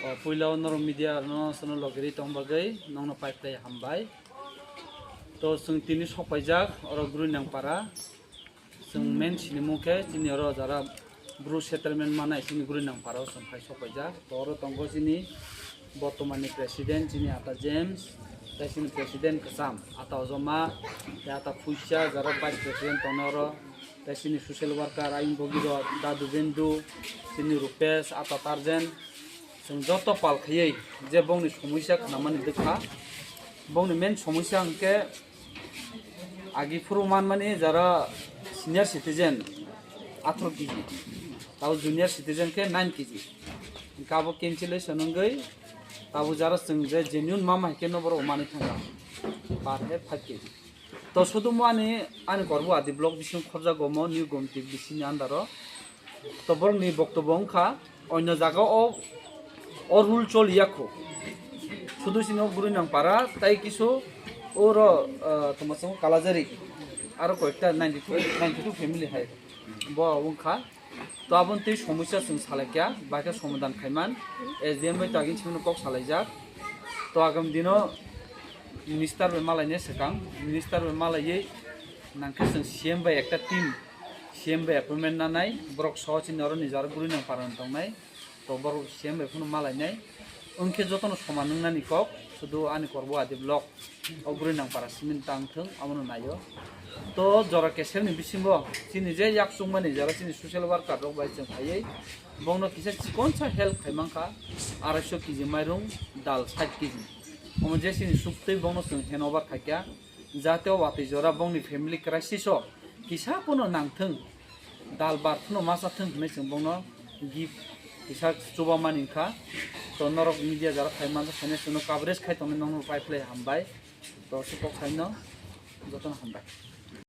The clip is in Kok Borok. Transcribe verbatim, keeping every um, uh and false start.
O puila o norok media no sono logiri tong bagwi nokno pai phlai hambai. To chwng tini sokpaijak oro Groinang para. Chwng main sinimung khe chini oro jara Bru settlement manai chini Groinang para o chwng phai sokpaijak. To oro tongo chini bortomani president chini ata James, tei chini president kwcham ata Ojoma, tei ata Phuisa jara vice president tongnai oro, tei chini social worker ayung bogiro Dadu Bendu, chini Rupesh, ata Tarjen. Chwng joto pal khaiwi je bongni somosya khnamani dwkha, bongni main somosya hwnkhe agi phuru manmani jara senior citizen atharo kg, tabo junior citizen khe nine kg. Hwnkhe abo cancellation wngwi tabo jara chwng je genuine mama hai khe no borok manwi thangkha per head five kg. To sudumo ani, ani Korbo Adi block bising khorjago mo New Gomti bisini andaro. To borokni boktobo wngkha, oino jaga o, o rule choliya kho. Sudu sini o Groinang para, tai kisu oro, ah, tongma chwng Kalajari, aro koyekta ninety two, ninety two family hai bo wngkha. To aboni tei somosya chwng salaikha, baikhe somadan khaiman, S D M bai to agini simi kok salaijak. To agam dino minister bai malainai swkang, minister bai malaiwi nangkhe chwng C M bai ekta team, C M bai appointment nanai, borok soho chini oro nijaro Groinang para tongnai. To borok C M bai phano malainai. Wngkhe jotono soman wngnani kok, sudu ani Korbo Adi block o Groinang para simi tang thung, abono naio. To jora kesem ni bisingo chini je yak chukmani jara chini social worker rok bai chwng phaiwi bongno kisa chikonsa help khai mankha, arai so kg mairung, dal sait kg. Omo je chini suktwi bongno chwng hand over khaikha, jate o watwi jora bongni family crisis o kisa phano nangthung, dal bar phano ma chathung hinwi chwng bongno gift kisa chubamani wngkha. To norok media jara phai manjak, phainai chwngno coverage khai tongnai nokno pai phlai hambai. To se kok saino jotono hambai.